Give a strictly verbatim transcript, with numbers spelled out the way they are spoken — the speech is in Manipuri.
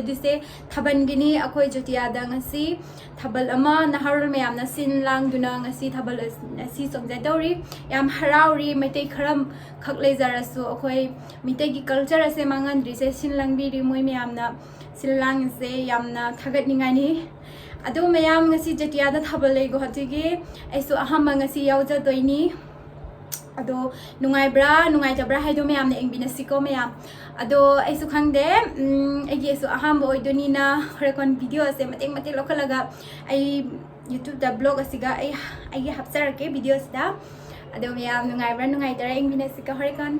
ꯑꯗꯨꯁꯦ ꯊꯥꯕꯜꯒꯤꯅꯤ꯫ ꯑꯩꯈꯣꯏ ꯖꯣꯇꯤꯌꯥꯗ ꯉꯁꯤ ꯊꯥꯕꯜ ꯑꯃ ꯅꯍꯥꯔꯣꯜ ꯃꯌꯥꯝꯅ ꯁꯤꯟ ꯂꯥꯡꯗꯨꯅ ꯉꯁꯤ ꯊꯥꯕꯜ ꯑꯁ-, ꯑꯁꯤ ꯆꯣꯡꯖꯗꯧꯔꯤ꯫ ꯌꯥꯝ ꯍꯔꯥꯎꯔꯤ꯫ ꯃꯩꯇꯩ ꯈꯔ ꯈꯛ ꯂꯩꯖꯔꯁꯨ ꯑꯩꯈꯣꯏ ꯃꯤꯇꯩꯒꯤ culture ꯑꯁꯦ ꯃꯥꯡꯍꯟꯗ꯭ꯔꯤꯁꯦ ꯁꯤꯟ ꯂꯥꯡꯕꯤꯔꯤ ꯃꯣꯏ ꯃꯌꯥꯝꯅ꯫ ꯁꯤꯟ ꯂꯥꯡꯉꯤꯁꯦ ꯌꯥꯝꯅ ꯊꯥꯒꯠꯅꯤꯡꯉꯥꯏꯅꯤ꯫ ꯑꯗꯣ ꯃꯌꯥꯝ ꯉꯁꯤ ꯖꯣꯇꯤꯌꯥꯗ ꯊꯥꯕꯜ ꯂꯩ ꯒꯨꯍꯥꯇꯤꯒꯤ꯫ ꯑꯩꯁꯨ ꯑꯍꯥꯟꯕ ꯉꯁꯤ ꯌꯥꯎꯖꯗꯣꯏꯅꯤ꯫ ꯑꯗꯣ ꯅꯨꯡꯉꯥꯏꯕ꯭ꯔꯥ ꯅꯨꯡꯉꯥꯏꯇꯕ꯭ꯔꯥ ꯍꯥꯏꯗꯣ ꯃꯌꯥꯝꯅ ꯌꯦꯡꯕꯤꯅꯁꯤꯀꯣ ꯃꯌꯥꯝ꯫ ꯑꯗꯣ ꯑꯩꯁꯨ ꯈꯪꯗꯦ, ꯎꯝ, ꯑꯩꯒꯤꯁꯨ ꯑꯍꯥꯟꯕ ꯑꯣꯏꯗꯣꯏꯅꯤꯅ ꯍꯣꯔꯦꯟ video ꯑꯁꯦ ꯃꯇꯦꯛ ꯃꯇꯦꯛ ꯂꯧꯈꯠꯂꯒ ꯑꯩ YouTubeꯇ vlog ꯑꯁꯤꯒ ꯑꯩ, ꯑꯩꯒꯤ ꯍꯥꯞꯆꯔꯛꯀꯦ videoꯁꯤꯗ꯫ ꯑꯗꯣ ꯃꯌꯥꯝ ꯅꯨꯡꯉꯥꯏꯕ꯭ꯔꯥ ꯅꯨꯡꯉꯥꯏꯇꯕ꯭ꯔꯥ ꯌꯦꯡꯃꯤꯟꯅꯁꯤꯀꯣ ꯍꯣꯔꯦꯟ꯫